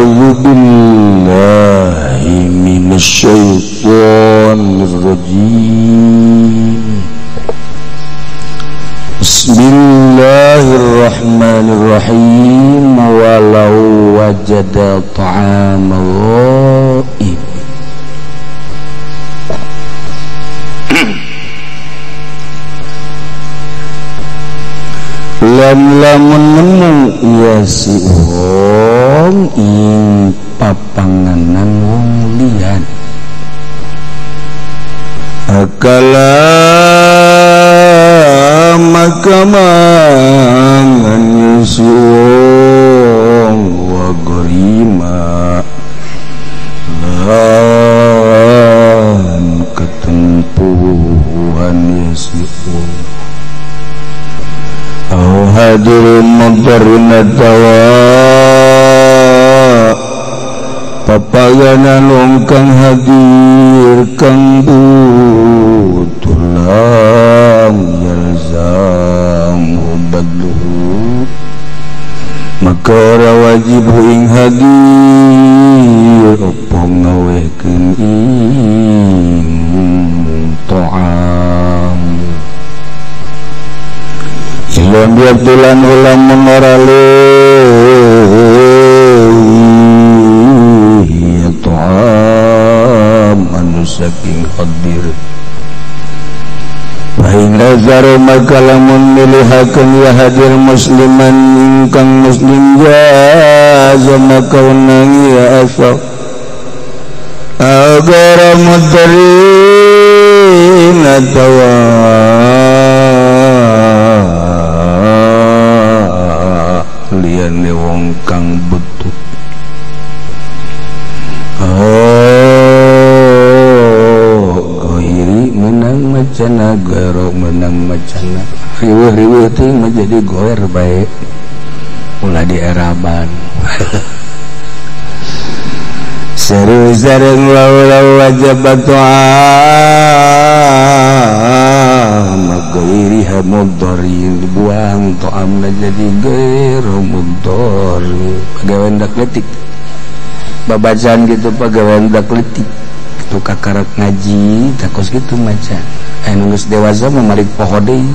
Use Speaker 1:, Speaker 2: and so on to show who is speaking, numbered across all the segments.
Speaker 1: A'udzu billahi minasyaitonir rajim. Bismillahirrahmanirrahim. Walau wajada ta'ama ghaib. Lam lamun nemu ya si wong ing papanganan wong liyan akala maka mangan ya si wong wa gorima lan ketempuhan ya si wong au hadirin mudharin tawa papayana longkang hadir kang butuh lam yalzam badluhu maka ora wajib ing hadir apa ngawehkeun ing ta'am ilan biabdulan ulam mengorali ta'am anu saking hadir bain nazaru maka lamun milihakeun ya hadir musliman ingkang muslim jaza maka wenang ya asal agara mudrin atawa liyane wong kang butuh. Oh, goiri menang macana, gero menang macana. Riweuh-riweuh teh mah jadi goer bae. Ulah dieraban. Seru sareng laulau wajib ta'am ghairiha mudharin dibuang ta'amna jadi ghairu mudharin pagawean dak letik babacaan gitu pagawean dak letik kitu kakarak ngaji takos kitu maca anu geus dewasa mah malik poho deui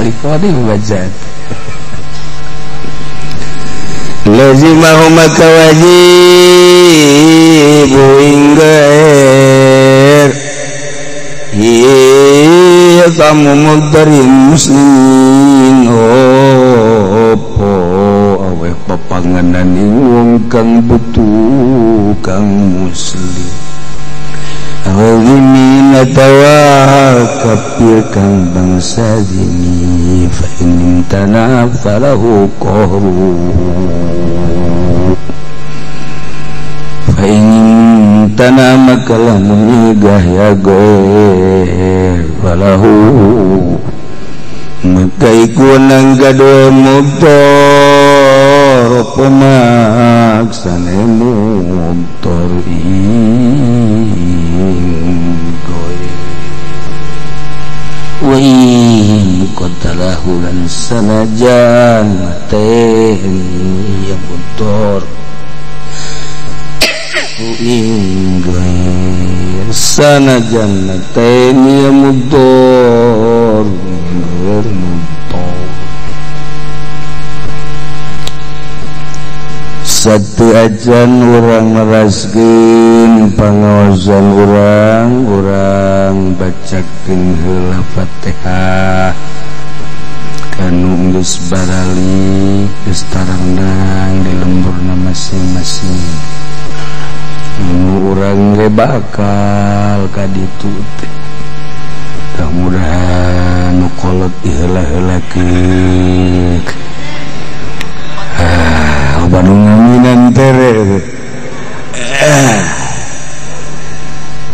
Speaker 1: malik poho deui babacaan lazimahu maka wajib inggair tamu mudharin muslimin opo aweh papanganan ing wong kang butuh kang muslim awazimin atawa kafir kang bangsa zini fa in imtana falahu qahru fa in imtana maka lamun igah ya goer falahu maka iku nang gaduh mudhar apa maksane mudhar ing goer wa in qatalahu lan sanajan mateni ya mudhar ing goer sanajan mateni ya mudhar satu ajan urang meraskeun pangaosan urang urang bacakeun heula Fatihah kanu geus baralik geus tarangdang di lemburna masing-masing nu urang ge bakal ka ditu teh mudah-mudahan nu kolot diheula-heulakeun Bandung ngaminan tere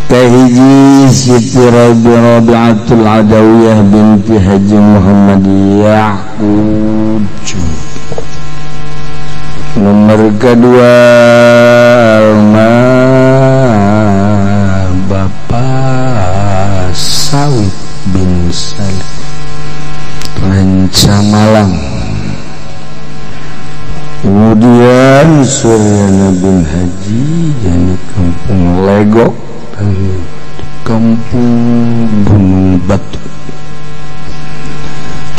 Speaker 1: kahiji Siti Rabi'atul Adawiyah binti Haji Muhammad Ya'qub. Nomor kedua Alma Bapak Sawit bin Saleh Ranca Malang. Kemudian Suryana bin Haji jadi kampung Legok, kampung Gunung Batu.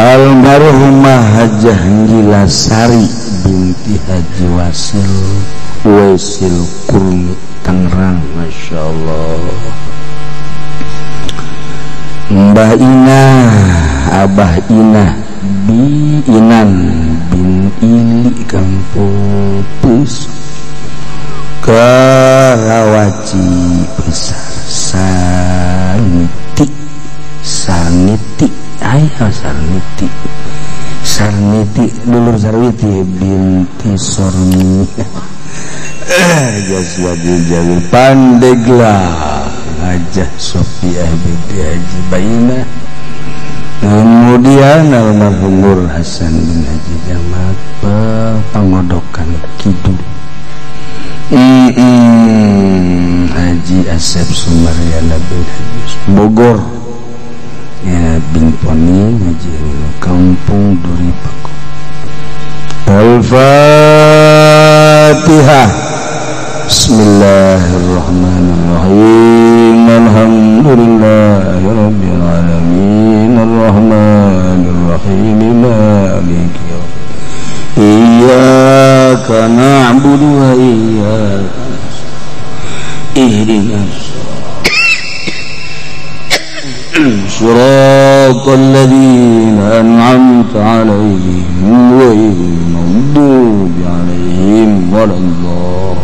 Speaker 1: Almarhumah Hajah Gilasari binti Haji Wasil Wasil Kurni Tangerang, Masya Allah. Mbah Inah, Abah Inah Bi Inan bin Ili kampung Pus Karawaci Besar Saniti Sarniti ayah Sarniti Sarniti dulur Sarwiti binti Sorni Jaswadi Jalil Pandeglang Hajah Sofiah binti Haji Baina. Kemudian almarhum Nur Hasan bin Haji Jamat Pangodokan Kidul. Haji Asep Sumaryana bin Haji Bogor ya, bin Poni Haji Kampung Duri Paku. Al-Fatihah. Bismillahirrahmanirrahim. Alhamdulillahirabbil alamin. Arrahmanirrahim. Maliki yaumiddin. Iyyaka na'budu wa iyyaka nasta'in. Ihdinas siratal ladzina an'amta 'alaihim ghairil maghdubi 'alaihim waladdallin.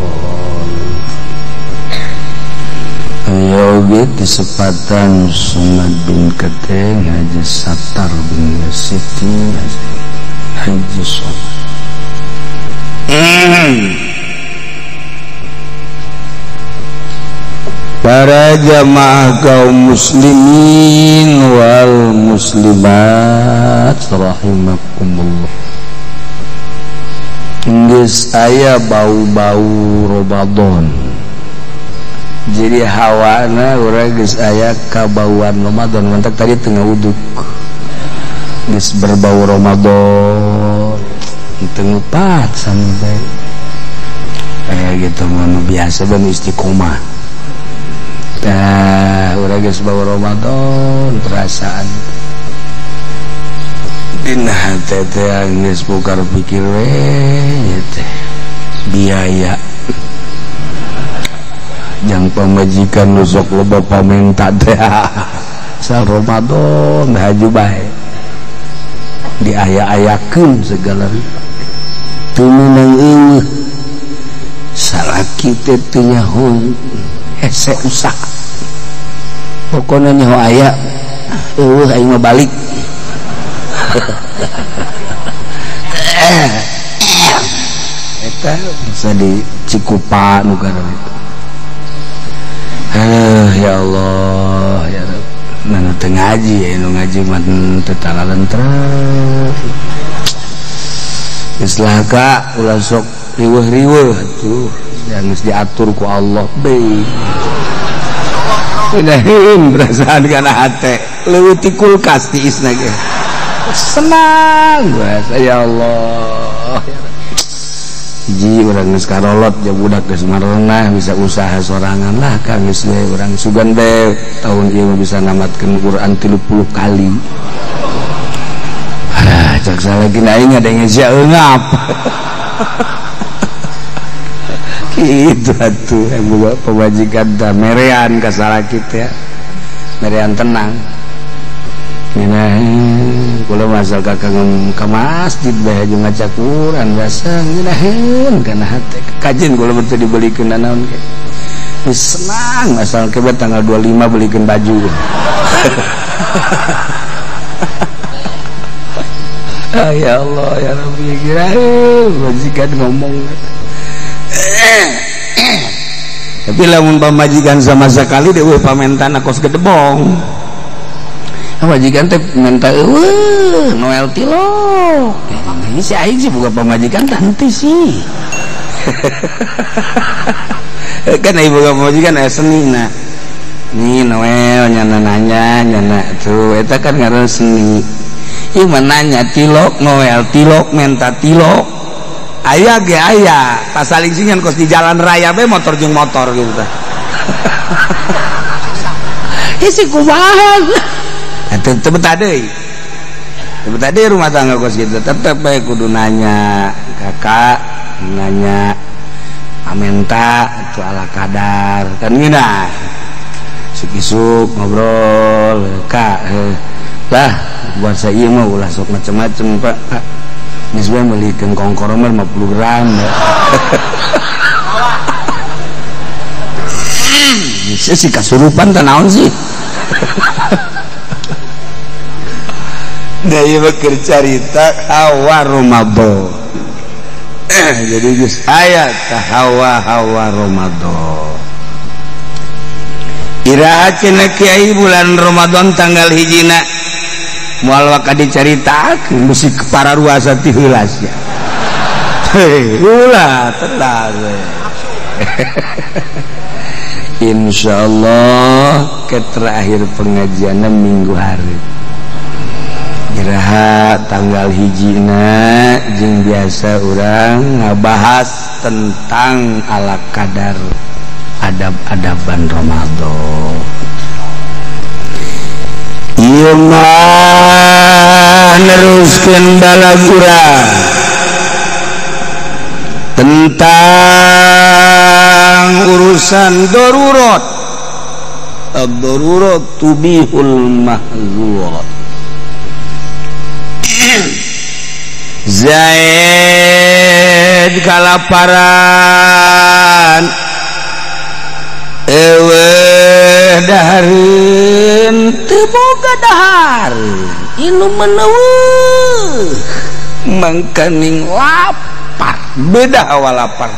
Speaker 1: Ayo disepatan Sumad bin Keteng Haji Sattar bin Siti Haji Somad. Para jamaah kaum muslimin wal muslimat rahimakumullah. Geus aya bau-bau Ramadan. Jadi hawana urang geus aya kabauan Ramadan. Mantak tadi tengah uduk. Geus berbau Ramadan. Teu ngupat sampai kayak gitu mah biasa ben istiqomah. Tah urang geus bau Ramadan perasaan. Dina hate teh geus bukar pikir we teh biaya. Jang pamajikan nu sok loba pamenta teh sal Ramadan haju bae diaya-ayakeun segala rupa teu meunang eueuh salaki teh teu nyaho hese usaha pokona nyaho aya eueuh aing mah balik. Eta bisa di Cikupa nu kana itu. Aduh, ya Allah, ya Rabb. Nah, teu ngaji ya, nu ngaji mah teu talalentreut. Geus lah ka ulah sok riweuh-riweuh atuh, yang geus diatur ku Allah bae. Udahin perasaan kana hate, leuwih ti kulkas tiisna ge. Senang bahasa ya Allah. Ya Rabb. Hiji urang geus karolot ja budak geus marenah bisa usaha sorangan lah ka geus we urang sugan bae tahun ieu mah bisa namatkeun Quran 30 kali. Ah, cak salagi aing ngadenge sia eungap. Kitu atuh boga pamajikan tah merean ka salaki teh. Merean tenang. Ngeunah kula masal ka ka masjid bae jeung ngaca Quran biasa ngeunaheun kana hate. Kajen kula teu dibelikeun naon ge. Geus senang asal ke tanggal 25 belikeun baju. Ah, ya Allah ya Rabbi kirain majikan ngomong. Tapi lamun pamajikan sama sekali deui pamentan kos gedebong. Pamajikan teh minta eueuh Noel tilok. Ini si aing sih buka pamajikan tante sih. Kan ibu boga pamajikan aya seni nah. Nih Noel nyana nanya nyana tuh eta kan ngaran seni. Ieu mah nanya tilok Noel tilok menta tilok. Aya ge aya, pasalingsingan kos di jalan raya be motor jeung motor gitu tah. Isi kumaha? Teu betah deui. Teu betah deui rumah tangga kos gitu. Tetep bae kudu nanya kakak, nanya amenta itu ala kadar kan ngeunah. Isuk-isuk ngobrol, kak, lah buat saya mah ulah sok macem-macem pak. Geus bae meulikeun kongkoro mah 50 gram. Si kasurupan teh naon sih? Da ieu mah keur carita hawa Ramadan. Jadi geus aya tah hawa-hawa Ramadan. Iraha cenah kiai bulan Ramadan tanggal hijina moal waka dicaritakeun musik para ruasa ti heula sia. Hei, ulah tenang we. Insyaallah ke terakhir pengajianna minggu hari. Iraha tanggal hijina jeung biasa urang ngabahas tentang ala kadar adab-adaban Ramadan. Ieu mah neruskeun balagura tentang urusan darurat. Ad-darurat tubihul mahzurat. Zaid kalaparan eweh dahareun teu boga dahar inu meneueuh mangkaning lapar. Beda hawa lapar,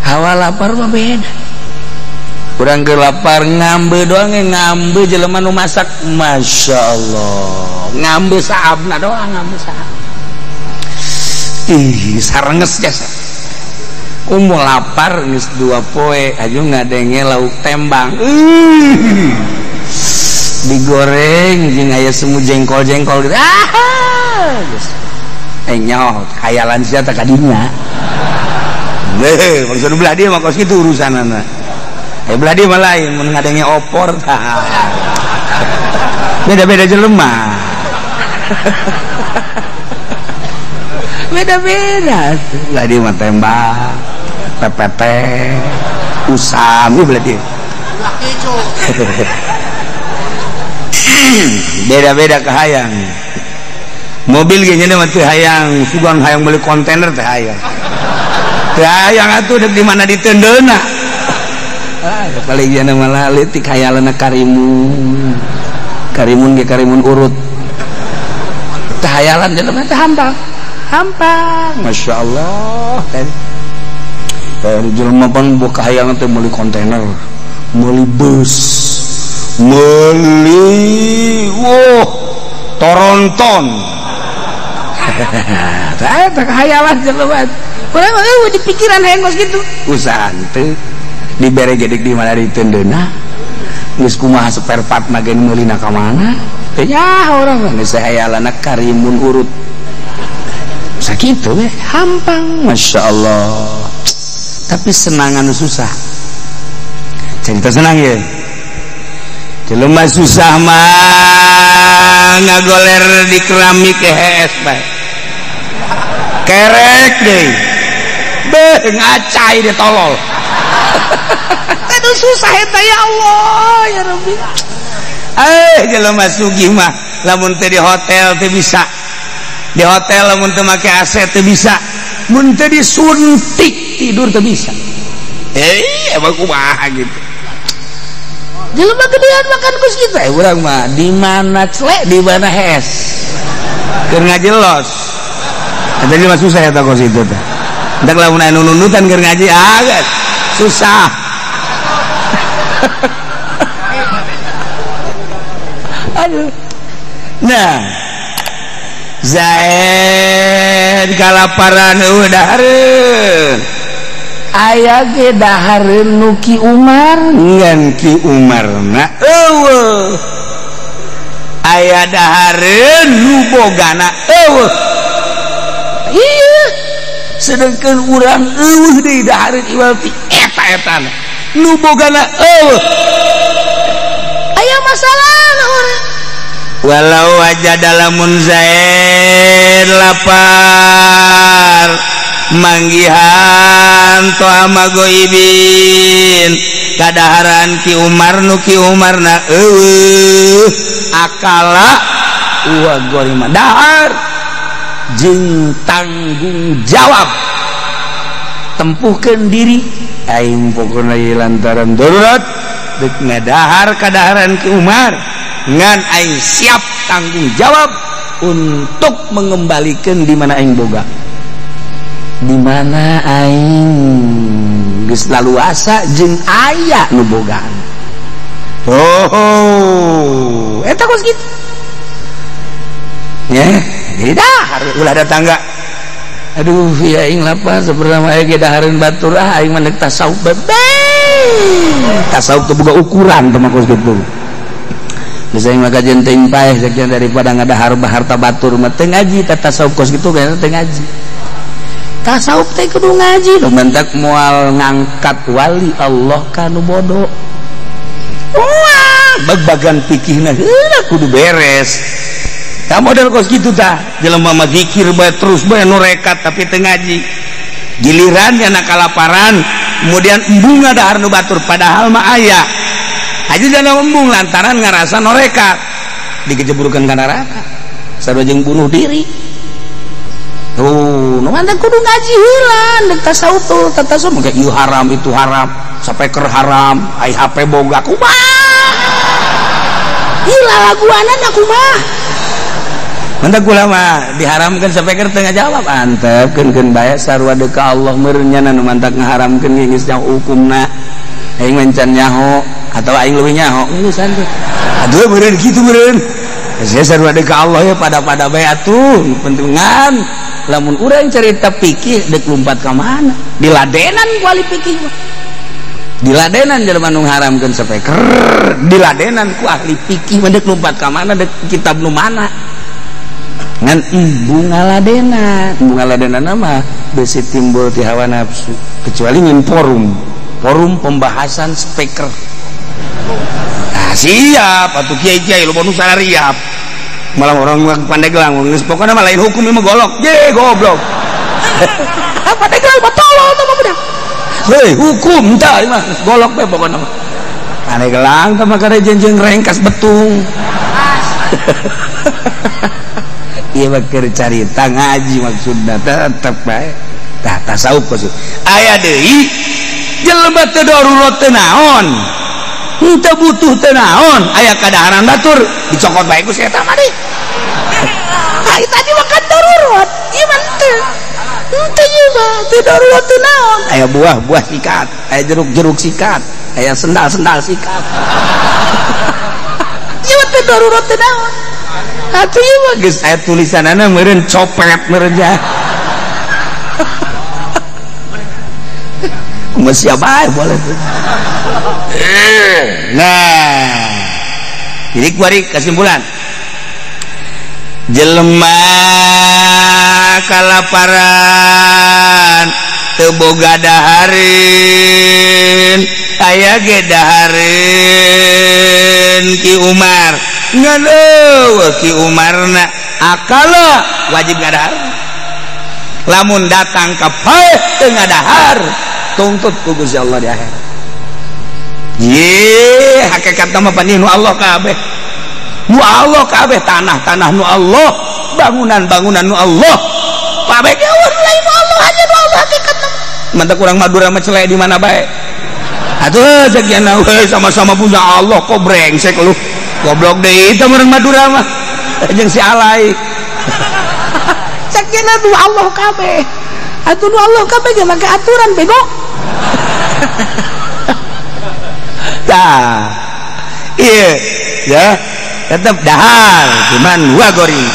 Speaker 1: hawa lapar mah beda. Urang keur lapar ngambe doang, ngambe jelema nu masak Masya Allah ngambe saabna doang, ngambe saab ih sarenges jasa. Kumu lapar geus 2 poe aju ngadenge lauk tembang digoreng jeung aya semu jengkol-jengkol gitu. Ah geus nyaho khayalan sia teh kadinya. Heuh maksud belah dieu mah kos kitu urusanana. Belah dieu mah lain mun ngadenge opor tah. Beda-beda jelema. Beda-beda. Belah dieu mah tembak, PPT, usam belah dieu. Beda-beda kahayang. Mobil ge nya mah teu hayang, sugan hayang beli kontainer teh hayang. Teu hayang atuh deuk di mana ditendeuna. Ah, paling jana malah leutik hayalanna karimun. Karimun ge karimun urut. Teh hayalan jelema teh hampang. Hampang, Masya Allah. Teh jelema pan boga hayangan teh meuli kontainer, meuli bus, meuli wah toronton. Teh hayalan jelema. Urang mah di pikiran hayang kos kitu. Usahan teh dibere gedek di mana ditendeuna. Geus kumaha spare part mah ge meulina ka mana? Teh nyaho urang mah geus hayalanna karimun urut. Sakitu we hampang Masya Allah. Tapi senangan susah. Cerita senang ya. Jelema susah mah ngagoler di keramik hees bae. Kerek deui. Beuh ngacai deh tolol. Aduh susah eta ya Allah ya Rabbi. Jelema sugih mah lamun teu di hotel teu bisa. Di hotel lamun teu make AC teu bisa. Mun teu disuntik tidur teu bisa. Emang kumaha gitu. Jelema gedean makan kos kitu urang mah di mana celek di mana hees. Keur ngajelos. Eta mah susah eta kos itu teh. Entak lamun anu nundutan keur ngaji ah susah. Aduh. Nah, Zaid kalaparan eueuh dahareun. Aya ge dahareun nu Ki Umar ngan Ki Umarna eueuh. Aya dahareun nu bogana eueuh. Ieu Sedangkan urang eueuh deui dahareun iwal ti eta-etana. Nu bogana eueuh. Aya masalah urang. Walau aja dalamun zaid lapar manggihan to'ama goibin kadaharan Ki Umar nu Ki Umarna eueuh akala wa gorima dahar jeung tanggung jawab tempuhkeun diri aing pokona lantaran darurat deuk ngadahar kadaharan Ki Umar ngan aing siap tanggung jawab untuk mengembalikan di mana aing boga, di mana aing geus laluasa jeung aya nu bogaan. Oh, eta kos kitu. Ya, jadi dahar ulah datangga. Aduh, ya aing lapar sebenarnya aya ge dahareun batur ah aing mah deuk tasawuf bebe. Tasawuf teu boga ukuran teh mah kos kitu. Bisa yang maka jenteng paeh sekian daripada ngadahar harta batur mah teu ngaji tasawuf kos kitu kayakna teu ngaji. Tasawuf teh kudu ngaji nu mentak moal ngangkat wali Allah ka nu bodoh. Wah, bag-bagan pikihna heula kudu beres. Tah model kos kitu tah, jelema mah zikir bae terus bae nu rekat tapi teu ngaji. Giliran nya kalaparan, kemudian embung ngadahar nu batur padahal mah aya. Aja jangan embung lantaran ngarasa norekat dikejeburkan ke neraka sarua jeung bunuh diri. Tuh nu mantap kudu ngaji heula deuk tasawuf tuh tasawuf mah ieu haram itu haram sapeker haram ai HP boga kumaha ieu lalaguanan kumaha mantap kula mah diharamkeun sapeker teu ngajawab antep keun-keun bae sarua deuk ka Allah meureun nya nu mantak ngaharamkeun geus nyaho hukumna aing mencan nyaho atau aing leuwih nyaho urusan teh aduh meureun kitu meureun saya sarua deuk ka Allah ya pada-pada bae atuh pentingan lamun urang cerita pikir deuk lumpat ka mana diladenan ku ahli pikir mah diladenan jelema nu ngaharamkeun speaker diladenan ku ahli pikir mah deuk lumpat ka mana deuk kitab nu mana ngan embung ngaladenan embung ngaladenan mah besi timbul ti hawa nafsu kecuali ngin forum pembahasan speaker. Nah, siap atuh kiai-kiai loba nu sarariap. Malah orang Pandeglang geus pokona mah lain hukum mah golok. Ye goblok. Pandeglang mah tolol tah mah budak. Heuy hukum tah mah golok we pokona mah. Pandeglang tah mah kare jenjeng rengkas betung. Ieu mah keur carita ngaji maksudna tetep bae. Tah tasawuf kos. Aya deui jelema teu darurat teu naon teu butuh teu naon aya kadaharan batur dicokot bae ku si eta mah deui. Ai tadi mah kan darurat ieu mah teu teu ieu mah teu darurat teu naon aya buah-buah sikat aya jeruk-jeruk sikat aya sendal-sendal sikat ieu mah teu darurat teu naon atuh ieu mah geus aya tulisanana meureun copet meureun ja. Masih apa boleh tuh. Nah, jadi kuari kesimpulan jelema kalaparan teu boga dahareun aya ge dahareun Ki Umar ngan eueuh Ki Umarna akala wajib ngadahar lamun datang ka paeh teu ngadahar tuntut ku Gusti Allah di akhirat. Ye, hakikat mah panih nu Allah kabeh. Nu Allah kabeh tanah-tanah nu Allah, bangunan-bangunan nu Allah. Kabeh ge lain nu Allah hanya nu Allah hakikat mah. Mantak urang Madura mah celai di mana bae. Atuh sekian we sama-sama punya Allah kok brengsek lu. Goblok deui teh urang Madura mah. Jeung si alai. Sekian nu Allah kabeh. Atuh nu Allah kabeh ge make aturan bego. Tah. Iya, ya. Tetep dahar cuman wa gori.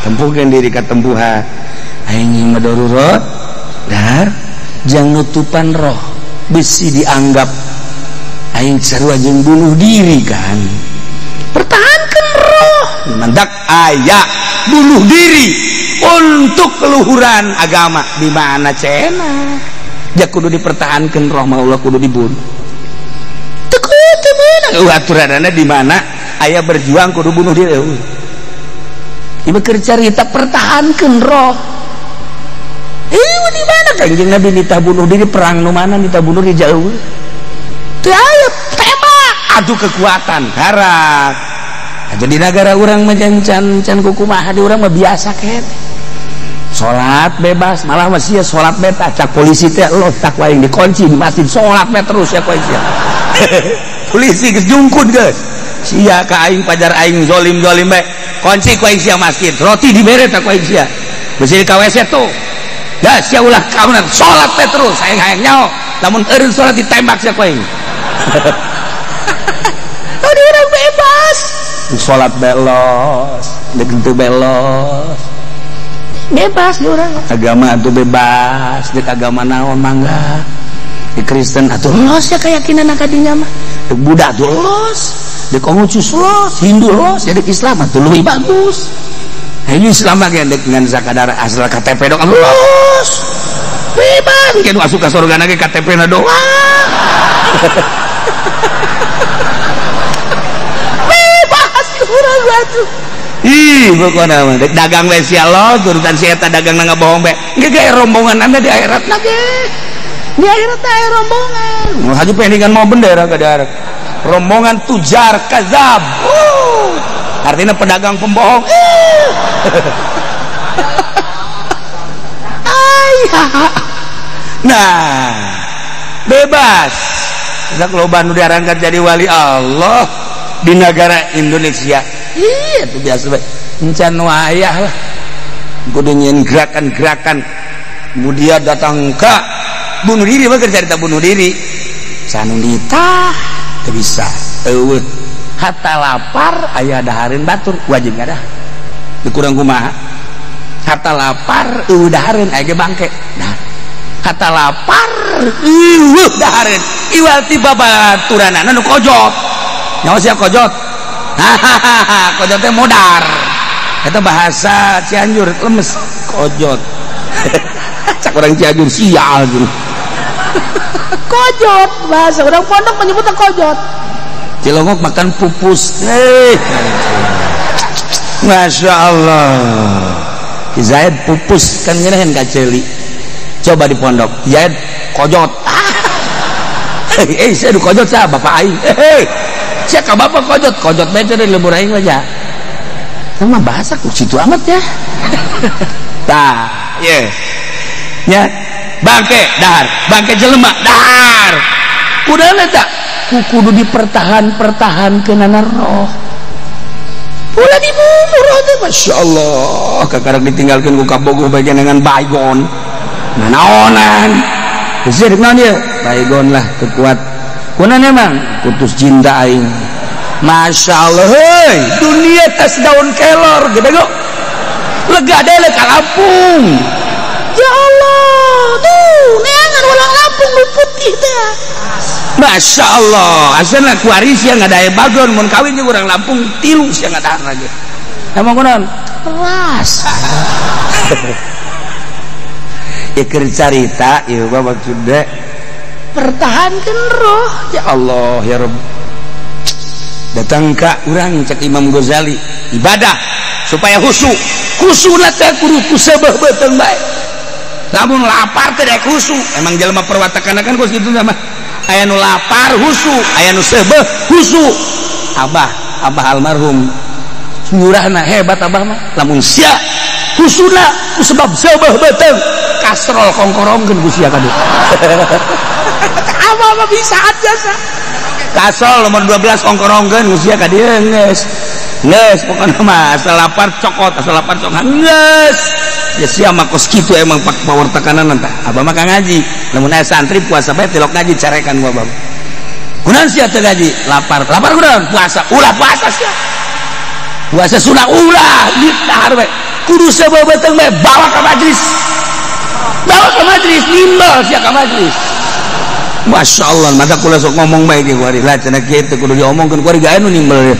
Speaker 1: Tempuhkeun diri ka tempuhan. Aing mah darurat dahar jang nutupan roh besi dianggap aing sarua jeung bunuh diri kan. Pertahankan roh. Mandak aya bunuh diri. untuk keluhuran agama di mana cenah ja kudu dipertahankan roh mah ulah kudu dibunuh. Teu teu meunang aturanana di mana aya berjuang kudu bunuh diri. Ieu keur carita pertahankeun roh. Ieu di mana Kanjeng Nabi nitah bunuh diri perang nu mana nitah bunuh di jauh. Teu aya tembak adu kekuatan karak. Jadi negara urang mah can kukumaha di urang mah biasa keneh. Salat bebas malah masih ya salat beta cak polisi teh lo tak wae dikunci di masjid salat we terus ya koe sia. Polisi geus jungkun geus. Sia ka aing pajar aing zolim-zolim bae. Kunci ku aing sia masjid, roti dibere tak ku aing sia. Beusi ka WC tuh. Ya sia ulah kaunan salat we terus aing hayang nyaho. Lamun eureun salat ditembak sia ku aing. Oh, di urang bebas. Salat belos, deuk teu belos. Bebas di urang. Agama atuh bebas, deuk agama naon mangga. Di Kristen atuh los ya keyakinan kadinya mah. Deuk Buddha atuh los, deuk Konghucu los, Hindu los, ya deuk Islam atuh leuwih bagus. Ini Islam mah ge deuk ngan sakadar asal KTP doang los. Bebas ge nu asup ka surga ge KTP na doang. Bebas urang atuh. Ih, pokona mah dek dagang we sia los, urusan si eta dagang na ngabohong bae. Ge ge rombongan anda di akhirat na ge. Di akhirat aya rombongan. Mun haji pendingan mau bendera ka di akhirat. Rombongan tujar kazab. Artinya pedagang pembohong. Ayah. Nah, bebas. Dak loba nu diarangkat jadi wali Allah di negara Indonesia. Iya itu biasa bae. Encan wayah lah. Kudu nyieun gerakan-gerakan. Kemudian datang ka bunuh diri mah keur carita bunuh diri. Sanung ditah teu bisa. Eueuh. Hatta lapar aya dahareun batur wajib ngadah. Dikurang kumaha? Hatta lapar eueuh dahareun aya ge bangke. Nah, hatta lapar eueuh dahareun iwal tiba baturanana nu kojot. Nyaho sia kojot? Hahaha, kojot teh modar. Eta bahasa Cianjur lemes kojot. Cak orang Cianjur sial gitu.
Speaker 2: Kojot bahasa orang pondok menyebutnya kojot.
Speaker 1: Cilongok makan pupus. Masya Allah. Ki Zaid pupus kan ngeunaheun ka ceuli. Coba di pondok, Zaid kojot. Saya du kojot sah bapak aing. Sia ka bapak kojot, kojot bae teh lembur aing mah ja. Sama bahasa ku situ amat ya. Tah, ye. Nya bangke dahar, bangke jelema dahar. Kudana tak kudu dipertahan-pertahankeunana roh. Ulah dibunuh roh teh Masya Allah. Kakarek ditinggalkeun ku kabogoh bagian dengan baygon. Nanaonan. Geus rek naon ieu? Baygon lah kekuat. Kunaon emang? Putus cinta aing. Masya Allah, heuy, dunia tas daun kelor gede go. Lega dele ka Lampung.
Speaker 2: Ya Allah, tuh neangan ulang Lampung nu putih teh.
Speaker 1: Masya Allah, asalna kuari sia ngadae bagon mun kawin jeung urang Lampung tilu sia ngadahan lagi. Emang kunaon?
Speaker 2: Keras.
Speaker 1: Ya keur carita ieu mah maksudna
Speaker 2: pertahankeun roh.
Speaker 1: Ya Allah, ya Rabb. Datang ka urang cek Imam Ghazali, ibadah supaya khusyuk. Khusyukna teh kudu ku seubeuh beuteung bae. Lamun lapar teh daek khusyuk. Emang jelema perwatakan kan kos kitu mah. Aya nu lapar khusyuk, aya nu seubeuh khusyuk. Abah, abah almarhum nyurahna hebat abah mah. Lamun sia khusyukna ku sebab seubeuh beuteung, kastrol kongkorongkeun ku sia kadieu.
Speaker 2: Abah mah bisa aja sa.
Speaker 1: Kasol nomor 12 kongkorongkeun ku sia ka dieu geus. Geus pokona mah asal lapar cokot, asal lapar cokot geus. Ya sia mah kos kitu emang pak power tekanan tah. Abah mah ka ngaji. Lamun aya santri puasa bae tilok ngaji carekan ku abah. Kunaon sia teu ngaji? Lapar. Lapar kunaon? Puasa. Ulah puasa sia. Puasa sunah ulah ditahar bae. Kudu seubeuh beuteung bae bawa ka majelis. Bawa ka majelis, nimbal sia ka majelis. Masya Allah, mata kula sok ngomong bae ge kuari lah cenah kieu teh kudu diomongkeun kuari gae nu nimbel.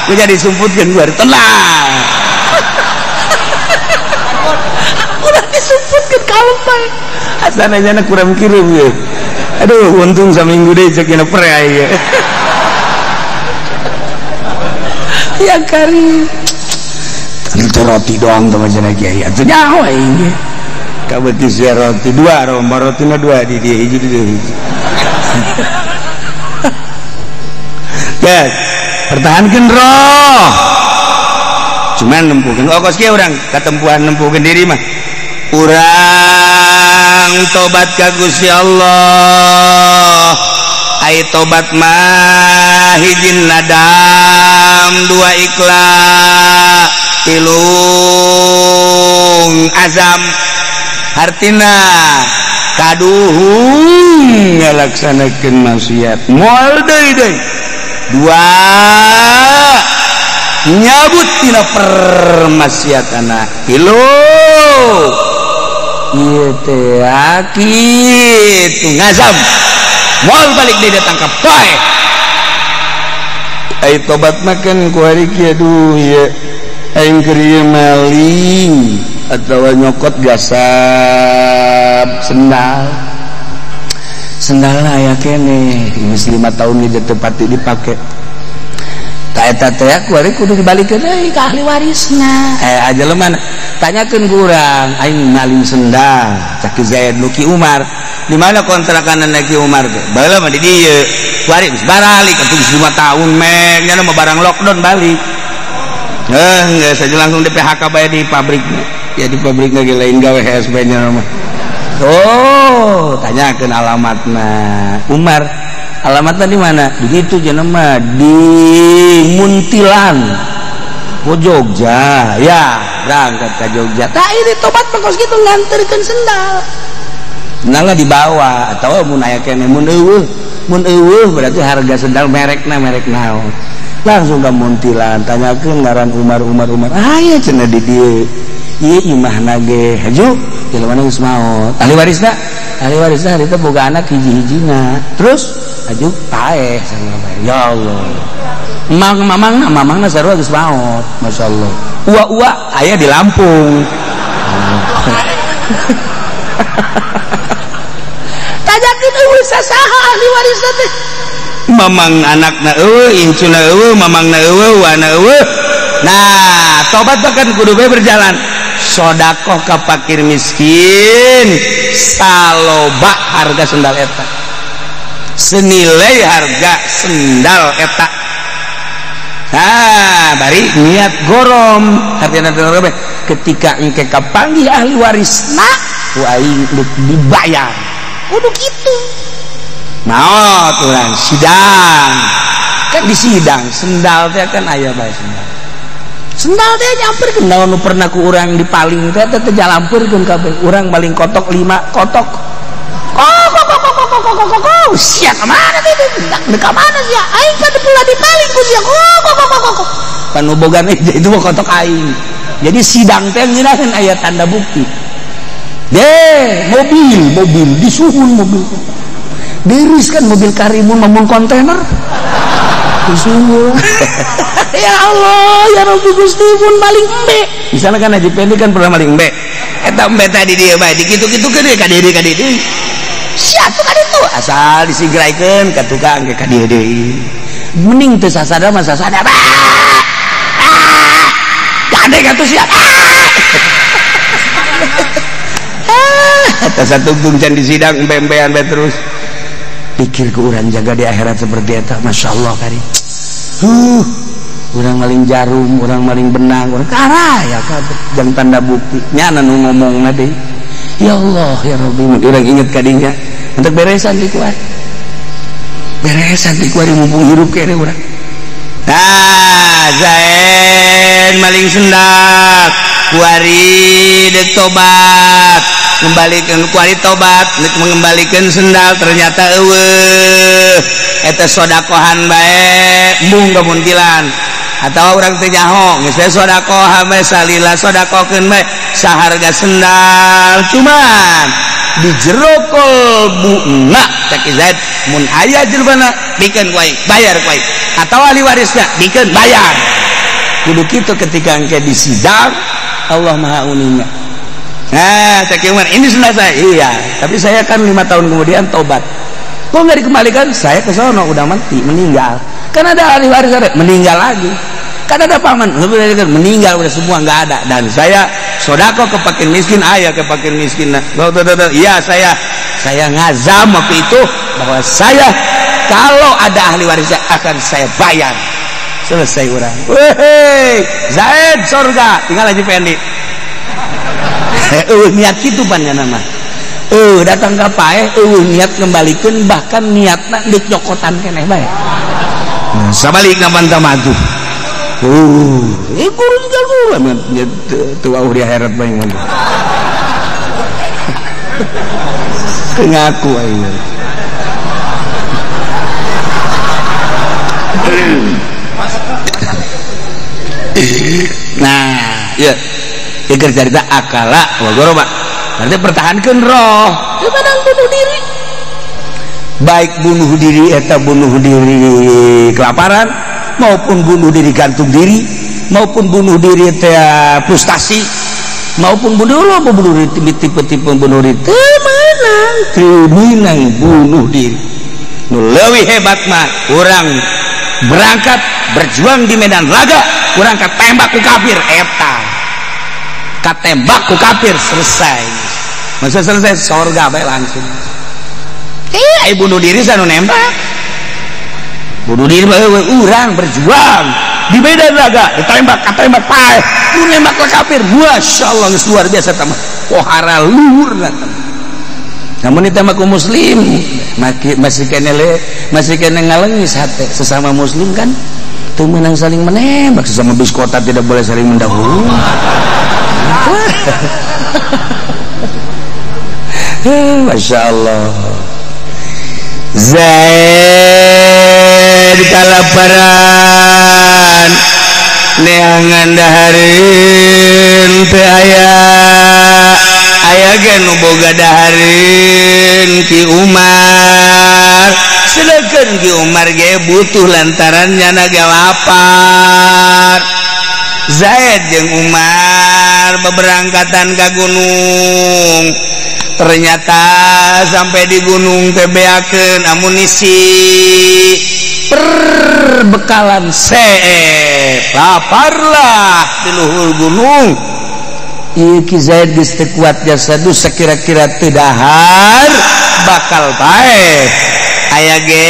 Speaker 1: Ku jadi sumputkeun kuari tenang.
Speaker 2: kalem bae.
Speaker 1: Asana jana kurang kirim ye. Aduh untung saminggu deui cek nya pre aing. Ya kari. Itu roti doang teman cenah kiai. Atuh nyaho aing ge. Kabeuti sia roti dua romba rotina dua di dieu hiji di dieu hiji. Guys, pertahankan roh. Cuman nempuhkeun oh kos kieu urang katempuhan nempuhkeun diri mah. Urang tobat ka Gusti Allah. Ai tobat mah hiji nadam, dua ikhlas, tilung azam. Hartina kaduhung ngalaksanakeun maksiat moal deui deui. Dua nyabut tina permaksiatana. Tilu ieu teh kitu ngazam moal balik deui datang ka pae. Ai tobat mah kan ku hari kieu aduh ieu aing keur ieu maling atau nyokot gasap sendal sendal aya keneh geus 5 tahun ge teu pati dipake ta eta teh ku ari kudu dibalikeun deui ka ahli warisna aja lemana tanyakeun ku urang aing maling sendal cak Ki Zaid nu Ki Umar di mana kontrakanna Ki Umar teh baheula mah di dieu ku ari geus baralik atuh geus 5 tahun meh nya mah barang lockdown balik geus aja langsung di PHK bae di pabrikna. Ya di pabrik lagi lain gawe HSB nya mah. Oh, tanyakeun alamatna. Umar, alamatna di mana? Di ditu cenah mah di Muntilan. Oh Jogja. Ya, berangkat ke Jogja.
Speaker 2: Tah ini tobat mah kos kitu nganterkeun sendal.
Speaker 1: Sendalna dibawa atawa mun aya keneh mun eueuh. Mun eueuh berarti harga sendal merekna merek naon. Langsung ke Muntilan, tanyakeun ngaran Umar Umar Umar. Aya cenah di dieu. Ieu imahna ge haju jelema geus maot. Ahli warisna, ahli warisna harita boga anak hiji-hijina. Terus haju paeh sarua bae. Ya Allah. Mang mamangna mamangna sarua geus maot. Masyaallah. Ua-ua aya di Lampung.
Speaker 2: Tanyakeun eueuh sasaha ahli warisna teh.
Speaker 1: Mamang anakna eueuh, incuna eueuh, mamangna eueuh, wana eueuh. Nah, tobat bahkan kudu bae berjalan. Sodakoh ka fakir miskin saloba harga sendal eta. Senilai harga sendal eta. Nah, bari niat gorom. Artinya gorom ketika engke kapanggih ahli warisna ku aing dibayar.
Speaker 2: Kudu kitu.
Speaker 1: Maot urang sidang. Kan di sidang sendal teh kan aya bae sendal. Sendal teh nyamperkeun naon nu pernah ku urang dipaling teh teh jalampeurkeun kabeh. Urang maling kotok 5 kotok.
Speaker 2: Kok kok kok kok kok kok kok sia ka mana teh teh ka mana sia? Aing kan pula dipaling ku sia. Kok kok kok kok kok.
Speaker 1: Panubogan itu mah kotok aing. Jadi sidang teh ngeunaheun aya tanda bukti. Deh, mobil, mobil disuhun mobil. Deris kan mobil karimun mamun kontainer. Disuhun.
Speaker 2: Ya Allah, ya Rabbi Gusti mun maling embe.
Speaker 1: Misalnya kan Haji Pendi kan pernah maling embe. Eta embe tadi dia bae dikitu-kitukeun deui ka dieu ka dieu deui.
Speaker 2: Sia tuh ka ditu
Speaker 1: asal disigraikeun ka tukang ke ka dieu deui. Mending teu sasada mah sasada. Ah! Gade ka tuh sia. Ah! Eta satungtung can di sidang embe-embean bae terus. Pikir ke urang jaga di akhirat seperti eta, Masya Allah kari. Urang maling jarum, urang maling benang, urang karaya kabeh jang tanda bukti. Nyana nu ngomongna deui. Ya Allah, ya Rabbi, mun urang inget ka dinya. Untuk beresan di kuari. Beresan di kuari mumpung hirup kene urang. Nah, Zain maling sendal, kuari deuk tobat. Ngembalikan kuari tobat, mengembalikan sendal ternyata eueuh. Eta sodakohan bae mung ka Muntilan. Atau urang teu nyaho, geus bae sodakoh bae salila sodakohkeun bae saharga sendal. Cuman di jero kolbuna cek Zaid mun aya jelema bikeun ku aing, bayar ku aing. Atau ahli warisna bikeun bayar. Kudu kitu ketika engke di sidang Allah Maha Uninga. Nah, cek Umar, ini sunnah saya. Iya, tapi saya kan 5 tahun kemudian tobat. Kok nggak dikembalikan? Saya ke sono udah mati, meninggal. Kan ada ahli waris ada, meninggal lagi. Kan ada paman, meninggal udah semua nggak ada. Dan saya sodako ke fakir miskin, ayah ke fakir miskin. Iya, saya ngazam waktu itu bahwa saya kalau ada ahli warisnya akan saya bayar. Selesai orang. Wehey, Zaid surga, tinggal aja Fendi. Niat gitu pan ya nama. Datang ke paeh, niat ngembalikan, bahkan niatna deuk nyokotan keneh bae. Sabalik ngapan maju. Guru juga tuh di akhirat bae mah. Ngaku aing. Nah, ya. Iker cerita akala wa goroba. Berarti pertahankan roh.
Speaker 2: Gimana bunuh diri?
Speaker 1: Baik bunuh diri eta bunuh diri kelaparan, maupun bunuh diri gantung diri, maupun bunuh diri teh frustasi, maupun bunuh diri tipe-tipe bunuh diri teu meunang bunuh diri. Nu leuwih hebat mah urang berangkat berjuang di medan laga, urang katembak ku kafir eta. Katembak ku kafir selesai. Masa selesai sorga bae langsung. Bunuh diri sanu nembak. Bunuh diri bae urang berjuang di medan laga, ditembak katembak paeh. Nu nembak ka kafir, masyaallah geus luar biasa tah mah. Pohara luhur tah. Namun ditembak ku muslim, masih kene ngalengis hate sesama muslim kan teu meunang saling menembak, sesama bis kota tidak boleh saling mendahului. Masya Allah. Zaid kalaparan neangan dahareun teu aya, aya ge nu boga dahareun Ki Umar. Sedangkan Ki Umar ge butuh lantaran nyana ge lapar. Zaid jeung Umar beberangkatan ka gunung. Ternyata sampai di gunung teh beakeun amunisi perbekalan seep. Laparlah di luhur gunung. Ieu Ki Zaid geus teu kuat jasa dus sakira-kira teu dahar bakal bae. Aya ge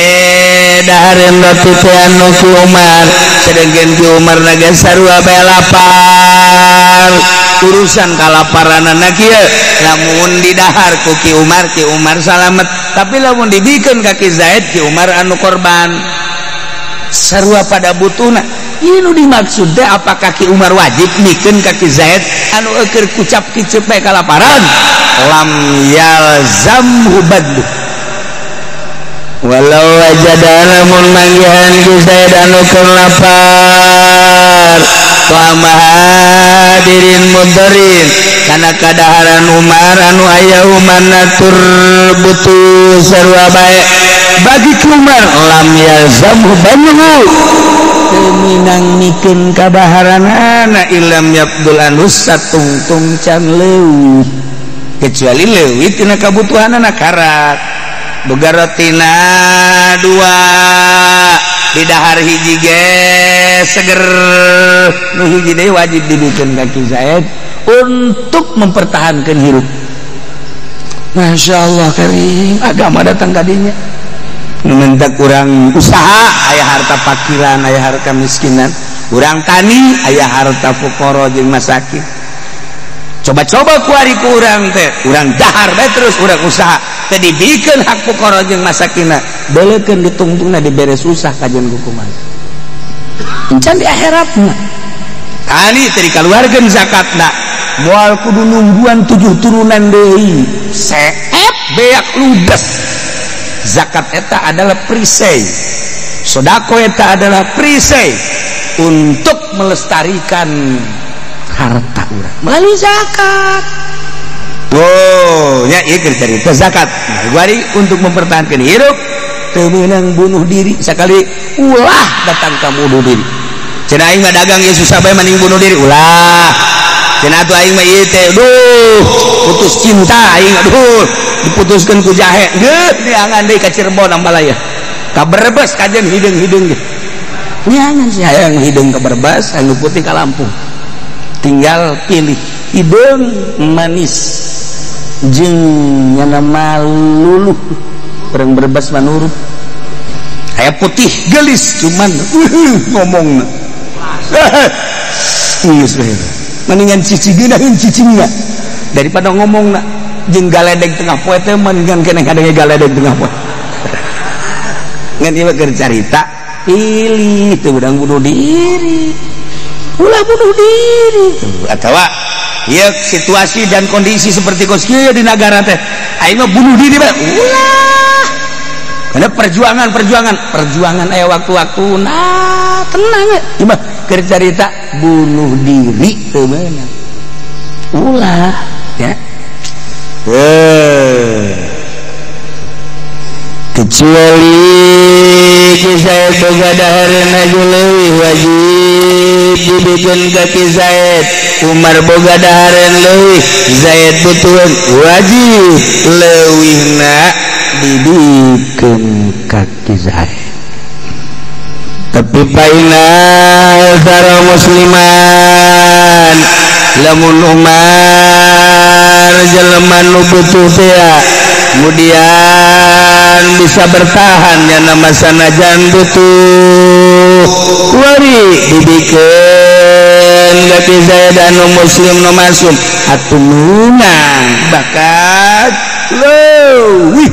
Speaker 1: dahareun roti teh anu Ki Umar, sedengkeun Ki Umar na ge sarua bae lapar. Urusan kalaparanana kieu, lamun didahar ku Ki Umar, Ki Umar salamet, tapi lamun dibikeun ka Ki Zaid, Ki Umar anu korban. Sarua pada butuhna. Ieu nu dimaksud teh apakah Ki Umar wajib mikeun ka Ki Zaid anu eueur kucap kicep bae kalaparan? Lam yalzamhu badlu. Walau wajada lamun manggihan Ki Zaid anu keur lapar, lama hadirin mudarin kana kadaharan Umar anu aya Umar natur butuh sarua bae bagi Umar lam yalzamhu banhu teu minang mikeun kadaharanana ilam yabdul anus satungtung can leuwih, kecuali leuwih tina kabutuhanana karak boga rotina dua didahar hiji ge seger, nu hiji deui wajib dibikeun ka Ki Zaid untuk mempertahankan hirup. Masya Allah karim, agama datang kadinya nu minta kurang usaha aya harta pakiran, aya harta miskinan, urang tani aya harta fuqara jeung masakin. Coba-coba kuari ku urang teh, urang dahar bae terus urang usaha teh dibikeun hak fuqara jeung masakina, beulekeun ditungtungna dibere susah kajian hukuman. Encan di akhiratna. Tani teh dikaluarkeun zakatna, moal kudu nungguan 7 turunan deui. Seep beak ludes. Zakat eta adalah perisai. Sodako eta adalah perisai untuk melestarikan harta urang melalui zakat. Oh, nya ieu keur carita zakat. Nah, untuk mempertahankan hirup teu meunang bunuh diri sakali, ulah datang ka bunuh diri. Cenah aing mah dagang ieu susah bae mending bunuh diri, ulah. Cenah atuh aing mah ieu teh duh putus cinta aing aduh diputuskeun ku jahe geus diangan deui ka Cirebon ambalaya ka Brebes kajen hideung-hideung ge neangan si hayang hideung ka Brebes anu putih ka Lampung tinggal pilih hideung manis jeung nyana maluluh urang Brebes manurut aya putih gelis cuman ngomongna geus bae mendingan cicing geunaheun cicingna daripada ngomongna jeung galedeg tengah poe teh mendingan keneh kadenge galedeg tengah poe ngan ieu keur carita pilih teu urang bunuh diri ulah bunuh diri atawa ieu situasi dan kondisi seperti kos kieu di nagara teh aing mah bunuh diri bae ulah karena perjuangan aya waktu-waktu nah tenang ieu mah keur carita bunuh diri teu meunang ulah ya
Speaker 3: kecuali Ki Zaid boga dahareun aju leuwih wajib dibikeun ka Ki Zaid Umar boga dahareun leuwih Zaid butuheun wajib leuwihna dibikeun ka Ki Zaid tapi paina sara musliman lamun Umar jelema nu butuh teh kemudian bisa bertahan nyana sanajan butuh kuari dibikeun ka Ki Zaid anu muslim nu masum atuh meunang bakat leuwih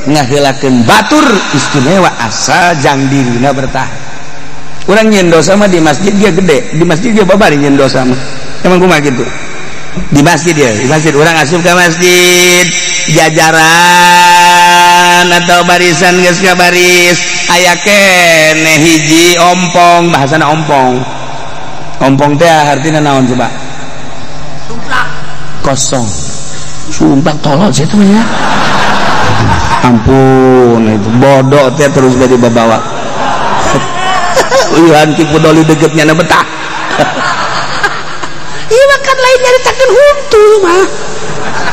Speaker 3: ngaheulakeun batur istimewa asal jang dirina bertahan. Urang nyeun dosa mah di masjid ge gede, di masjid ge babari nyeun dosa mah. Emang kumaha kitu? Di masjid ya, di masjid urang asup ka masjid jajaran atau barisan geus ka baris aya keneh hiji ompong, bahasana ompong. Ompong teh artina naon coba?
Speaker 2: Sumplak.
Speaker 1: Kosong. Sumplak tolol sih itu ya. Ampun itu bodoh teh terus jadi babawa. Uyuhan ki pudoli degetnya na betah.
Speaker 2: Ieu mah kan lain nyaritakeun huntu mah.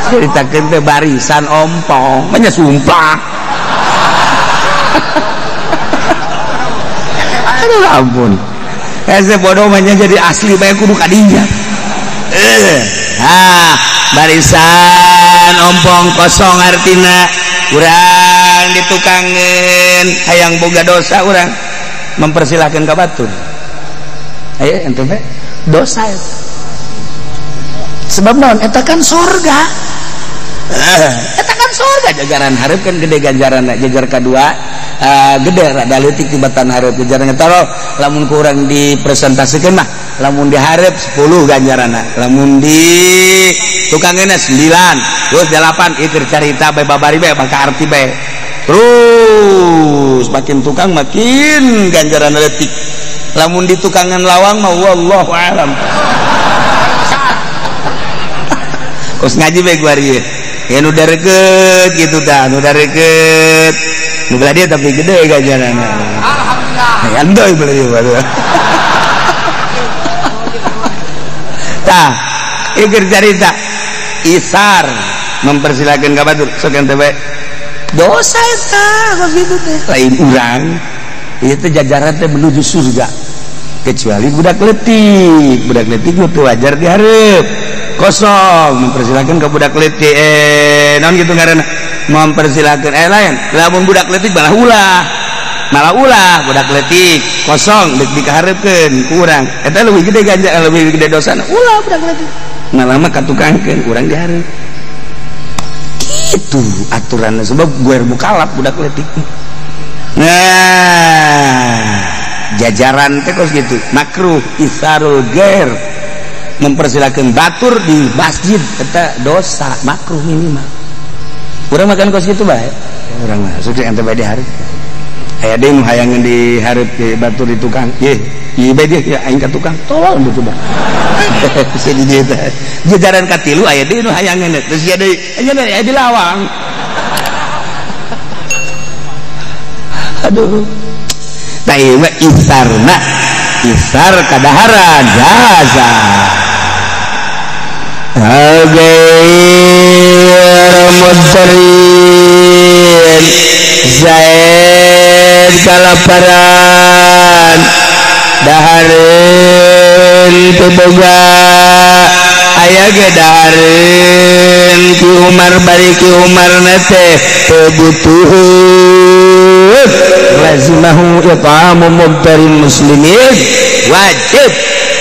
Speaker 1: Nyaritakeun teh barisan ompong, mah nya sumplak. Aduh ampun. Hese bodoh mah nya jadi asli bae kudu kadinya. Ah, barisan ompong kosong artina urang ditukangeun hayang boga dosa urang mempersilahkan ka batur. Ayo ente teh
Speaker 2: dosa eta. Sebab naon eta kan sorga.
Speaker 1: Eta kan sorga jajaran hareup kan gede ganjaranna jajar kadua gede rada leutik tibatan hareup jajaranna taro lamun ku urang dipresentasikeun mah lamun dihareup 10 ganjaranna lamun di tukangeunna 9 terus 8 ieu keur carita bae babari bae bangka arti bae terus makin tukang makin ganjaran leutik lamun di tukangan lawang mah wallahu alam kos ngaji bae gua ieu ya nu dareukeut kitu tah nu dareukeut nu belah dia tapi gede ganjaranna
Speaker 2: alhamdulillah
Speaker 1: ya endoy belah dia baru tah ieu keur carita isar mempersilahkan ka batur sok ente bae dosa eta kos kitu teh lain urang ieu teh jajaran teh menuju surga kecuali budak leutik teu wajar dihareup kosong mempersilahkan ke budak leutik naon kitu ngaranna mempersilahkan lain lamun budak leutik malah ulah budak leutik kosong deuk dikahareupkeun ku urang eta leuwih gede ganjaran leuwih gede dosana ulah budak leutik malah mah katukangkeun urang dihareup kitu aturanna sebab gue mukalaf budak leutik. Nah jajaran teh kos kitu makruh isarul gair mempersilahkan batur di masjid eta dosa makruh minimal. Urang makan kos kitu bae urang mah sok ente bae dihareup aya deui nu hayangeun dihareup di batur di tukang ye ieu bae dia ya aing ka tukang tolol butuh bah jadi dia teh jajaran katilu aya deui nu hayangeun terus aya deui aya di lawang aduh tah ieu mah isarna isar kadaharan jaza.
Speaker 3: Ghair mudtarin Zaid kalaparan dahareun teu boga aya ge dahareun Ki Umar bari Ki Umar na teh teu butuh lazimahu it'amu mudtarin muslimin wajib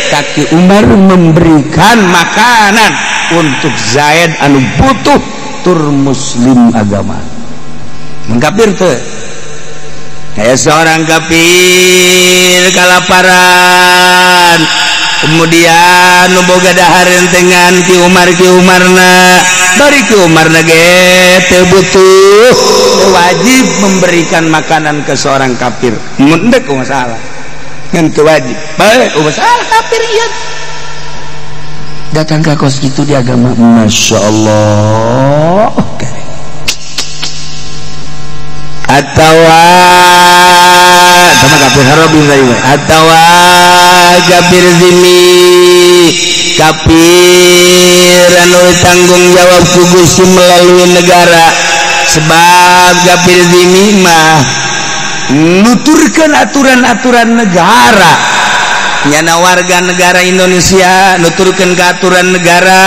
Speaker 3: kaki Umar memberikan makanan untuk Zaid anu butuh tur muslim agama mengkapir teu kayak seorang kafir kalaparan kemudian nu boga dahareun dengan Ki Umar Ki Umarna bari Ki Umarna ge teu butuh wajib memberikan makanan ke seorang kafir mun deuk masalah ngan teu wajib bae masalah kafir ieu
Speaker 1: datang ke kos gitu di agama Masya Allah
Speaker 3: atawa
Speaker 1: sama kafir harabi
Speaker 3: atawa kafir zimmi kafir anu tanggung jawab ku Gusti melalui negara sebab kafir zimmi mah
Speaker 1: nuturkeun aturan-aturan negara
Speaker 3: nyana warga negara Indonesia nuturkeun ke aturan negara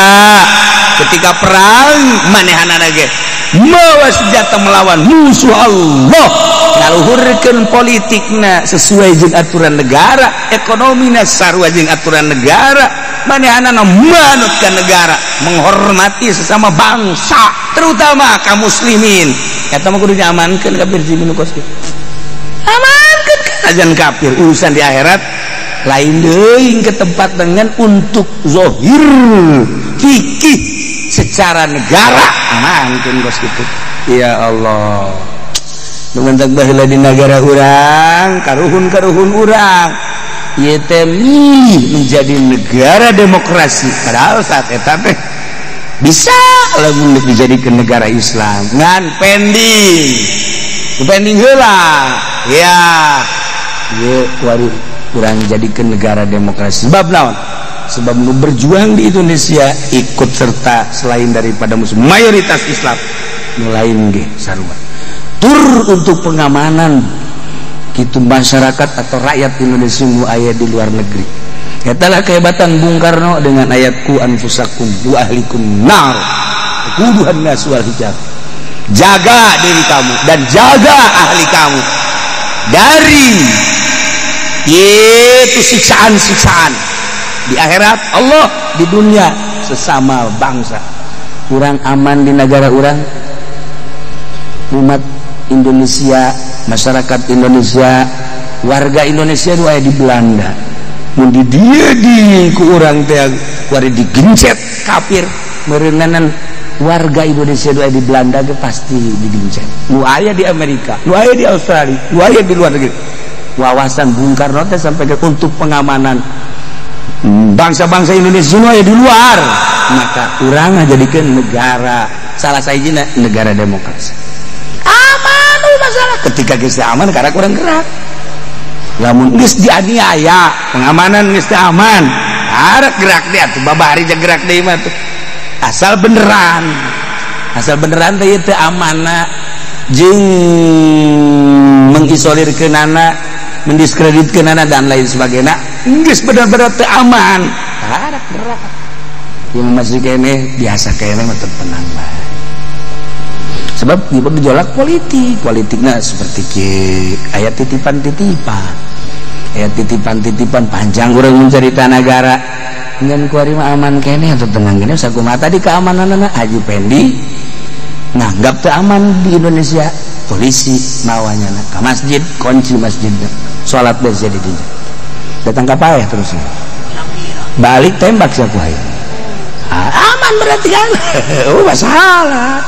Speaker 3: ketika perang manehanana ge
Speaker 1: mawa senjata melawan musuh Allah ngaluhurkeun politikna sesuai jeung aturan negara ekonomina sarua jeung aturan negara manehanana manut ka negara menghormati sesama bangsa terutama kaum muslimin eta mah kudu diamankeun kafir zimmi nu kos kitu amankeun ajan kafir urusan di akhirat lain deui ke tempat dengan untuk zohir fikih secara negara amankeun kos kitu ya Allah nu mentak baheula di negara urang karuhun-karuhun urang ieu teh menjadi negara demokrasi padahal saat eta teh bisa lamun dijadikeun negara Islam ngan pending pending heula ya ieu kuari urang jadikeun negara demokrasi sebab naon sebab nu berjuang di Indonesia ikut serta selain daripada muslim mayoritas Islam nu lain ge sarua tur untuk pengamanan kitu masyarakat atau rakyat Indonesia nu aya di luar negeri eta lah kehebatan Bung Karno dengan ayat ku anfusakum wa ahlikum nar kuduhan nas wal hijab jaga diri kamu dan jaga ahli kamu dari itu siksaan-siksaan di akhirat Allah di dunia sesama bangsa urang aman di negara urang umat Indonesia masyarakat Indonesia warga Indonesia nu aya di Belanda mun di dieu di ku urang teh kuari digencet kafir meureunnanan warga Indonesia nu aya di Belanda ge pasti digencet nu aya di Amerika nu aya di Australia nu aya di luar negeri wawasan Bung Karno teh sampai ke untuk pengamanan bangsa-bangsa Indonesia nu aya di luar maka urang ngajadikeun negara salah sahijina negara demokrasi aman masalah ketika geus aman karena kurang gerak lamun geus dianiaya pengamanan geus aman arek gerak dia tuh babari gerak deui mah tuh asal beneran teh teu amanah jeung mengisolirkeunana mendiskreditkeunana dan lain sebagainya geus bener-bener teu aman arek gerak yang masih keneh biasa keneh mah tenang bae sebab gejolak politik politiknya seperti ke ayat titipan-titipan ayat titipan-titipan panjang urang mencerita negara ngan kuari mah aman keneh atau tenang keneh sakumaha tadi keamananna Haji Pendi nganggap teu aman di Indonesia polisi mawanya ka masjid kunci masjidna salat beus jadi dinya datang ka paeh terus balik tembak sia ku aing aman berarti kan oh masalah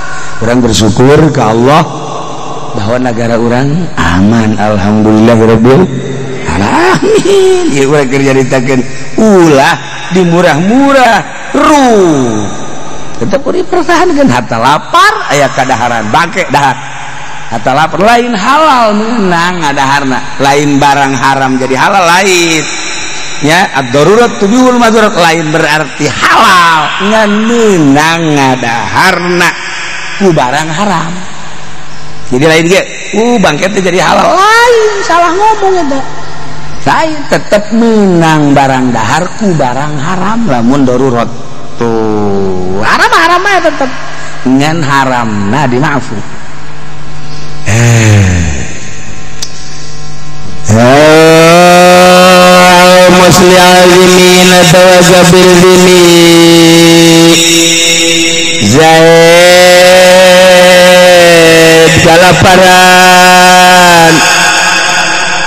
Speaker 1: orang bersyukur ke Allah bahwa negara orang aman alhamdulillahirabbil alamin ieu urang keur nyaritakeun ulah dimurah-murah ruh tetep dipertahankeun hatta lapar aya kadaharan bangke dahar hatta lapar lain halal menang ngadaharna lain barang haram jadi halal lain Ya ad-darurat tubihul mazurat lain berarti halal ngan meunang ngadaharna ku barang haram. Jadi lain ge, bangket jadi halal.
Speaker 2: Lain salah ngomong eta.
Speaker 1: Saya tetep menang barang dahar ku barang haram lamun darurat. Tuh,
Speaker 2: haram-haram aja tetep.
Speaker 1: Ngan haramna dimaafu.
Speaker 3: Muslimin atawa zimi Zaid kalaparan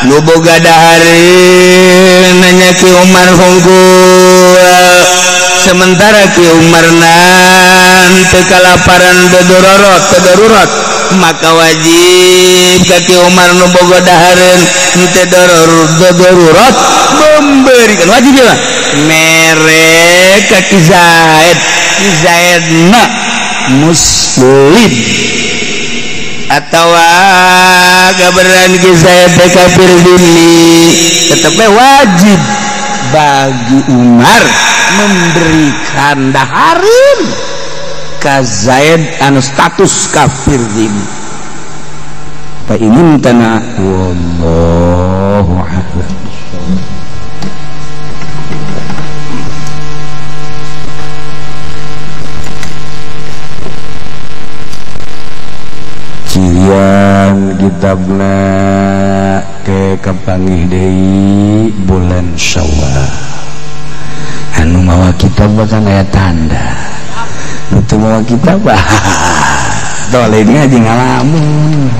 Speaker 3: nu boga dahareun nanya Ki Umar hungkul sementara Ki Umar nan teu kalaparan darurat maka wajib ka Ki Umar nu boga dahareun teu darurat memberikan wajib ya mere ka Ki Zaid. Ki Zaid na muslim atawa kaberan Ki Zaid kafir dhimmi tetap wajib bagi Umar memberikan dahareun ka Zaid anu status kafir dhimmi. Fa in tana wallahu a'lam.
Speaker 1: Cirian kitabna ke kapanggih deui bulan Syawal. Anu mawa kitab kan aya tanda. Nu teu mawa kitab toleh ngaji ngalamun.